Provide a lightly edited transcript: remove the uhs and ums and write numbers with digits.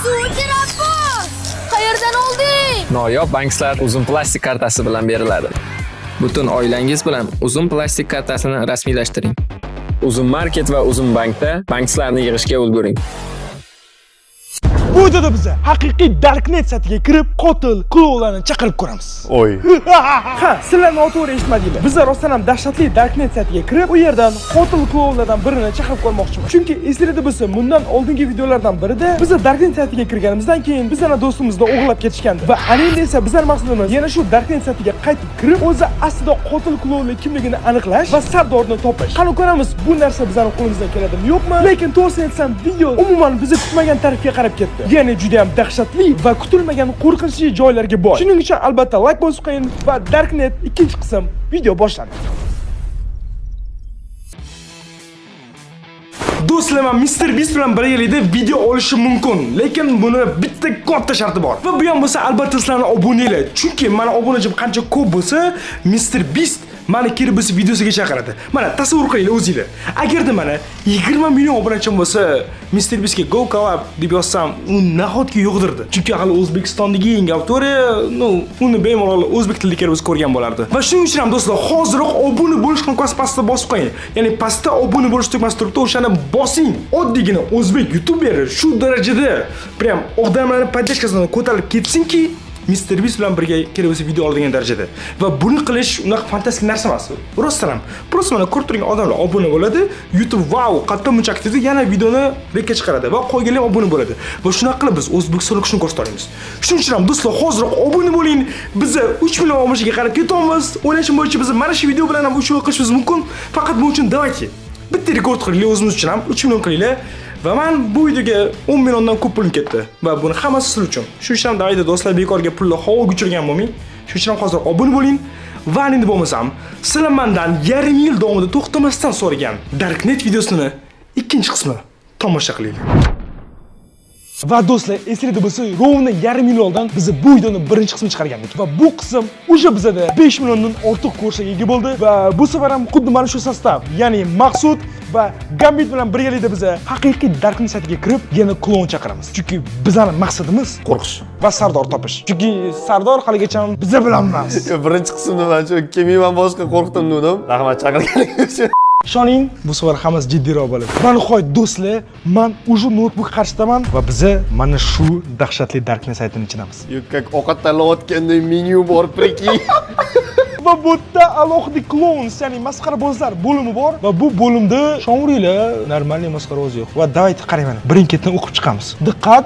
Super Abbos! Qayerdan olding? Noyob bankslar Uzum plastik kartasi bilan beriladi. Butun oilangiz bilan Uzum plastik kartasini rasmiylashtiring. Uzum Market va Uzum Bankda bankslarni yig'ishga ulguring. Bu videoda biza haqiqiy Darknet saytiga kirib, qotil klounlarni chaqirib ko'ramiz. Oy. Ha, sizlar noto'g'ri eshitmadinglar. Biz rostdan ham dahshatli Darknet saytiga kirib, u yerdan qotil klounlardan birini chaqirib ko'rmoqchimiz. Chunki esinglarda bo'lsa, bundan oldingi videolardan birida biz Darknet saytiga kirganimizdan keyin bizani do'stimizni o'g'irlab ketishgandi. Va ana endi esa bizning maqsadimiz yana shu Darknet saytiga qaytib kirib, o'zi aslida qotil klounlar kimligini aniqlash va Sardorni topish. Qani ko'ramiz, bu narsa bizning qo'limizdan keladimi, yo'qmi? Lekin to'g'risini aytsam, video umuman bizni kutmagan tarafga qarab ketdi. Ya'ni juda ham dahshatli va kutilmagan qo'rqinchli joylarga boy. Shuning uchun albatta like bosib qo'ying va Darknet ikkinchi qism video boshlandi. Do'stlar, men Mr. Beast bilan birgalikda video olishim mumkin, lekin buni bitta katta sharti bor. Va bu ham bo'lsa albatta sizlarning obunanglar. Chunki mani obunachim qancha ko'p bo'lsa, Mr. Beast mani kelib bo'lsa videosiga chaqiradi. Mana tasavvur qilinglar o'zinglar. Agarda mana 20 million obunachim bo'lsa, Mr. Beastga go collab deb yozsam, u nahotki yo'qdirdi. Chunki hali O'zbekistondagi eng auditoriya, ну, uni bemalol o'zbek tilida kelib o'zi ko'rgan bo'lardi. Va shuning uchun ham, do'stlar, hoziroq obuna bo'lish knopkasi pastda bosib qo'ying. Ya'ni pastda obuna bo'lish tugmasi turibdi, o'shani bosing. Oddiygina o'zbek youtuberi shu darajada prям odamlarning поддержка sini ko'tarilib ketsinki, Mr. Beast bilan birga kelib bo'lsa video oladigan darajada. Va buni qilish unaqa fantastik narsa emas. Rostdan ham. Просто mana ko'rib turgan odamlar obuna bo'ladi, YouTube vau, qattiq munchak dedi, yana videoni rekka chiqaradi va qolganlar ham obuna bo'ladi. Va shunaqa qilib biz O'zbekistonda kuchni ko'rsata olamiz. Shuning uchun ham, do'stlar, hoziroq obuna bo'ling. Biz 3 million obunachiga qarab ketyapmiz. O'ylashim bo'yicha biz mana shu video bilan ham 3 million qilishimiz mumkin. Faqat buning uchun давайте bitta rekord qilinglar, o'zimiz uchun ham 3 million qilinglar. Va man bu videoga 10 milliondan ko'p pulim ketdi. Va buni hammasi sizlar uchun. Shuning uchun ham давайте, do'stlar, bekorga pulni havoga uchirgan bo'lmang. Shuning uchun ham hozir obuna bo'ling. Va endi bo'lmasam, sizlar mendan yarim yil davomida to'xtamasdan so'ragan Darknet videosini ikkinchi qismi tomosha qilinglar. Va do'stlar, esinglarda bo'lsa, ровно yarim yil oldin biz bu videoni birinchi qismini chiqargandik va bu qism уже bizada 5 milliondan ortiq ko'rishga ega bo'ldi va bu safar ham xuddi mana shu состав, ya'ni Maqsud va Gambit bilan birgalikda biz haqiqiy Darknet saytiga kirib, yana kloun chaqiramiz. Chunki bizning maqsadimiz Qo'rqish. va Sardor topish. Chunki Sardor haligacha biza bilan emas. Birinchi qismda man shu kelmayman, boshqa qo'rqdim dedim. Rahmat chaqirganingiz uchun. Ishoning, bu safar hammasi jiddiyroq bo'ladi. Va nihoyat, do'stlar, man уже noutbuk qarshidaman va biza mana shu dahshatli Darknet saytini ichidamiz. Yo'q, как ovqat tanlayotganda menyu bor, прикинь. Va bu yerda alohida clowns, ya'ni masxarabozlar bo'limi bor va bu bo'limda, ishonuringlar, нормальный masxaraboz yo'q. Va давайте qarang, mana birin-ketin o'qib chiqamiz. Diqqat!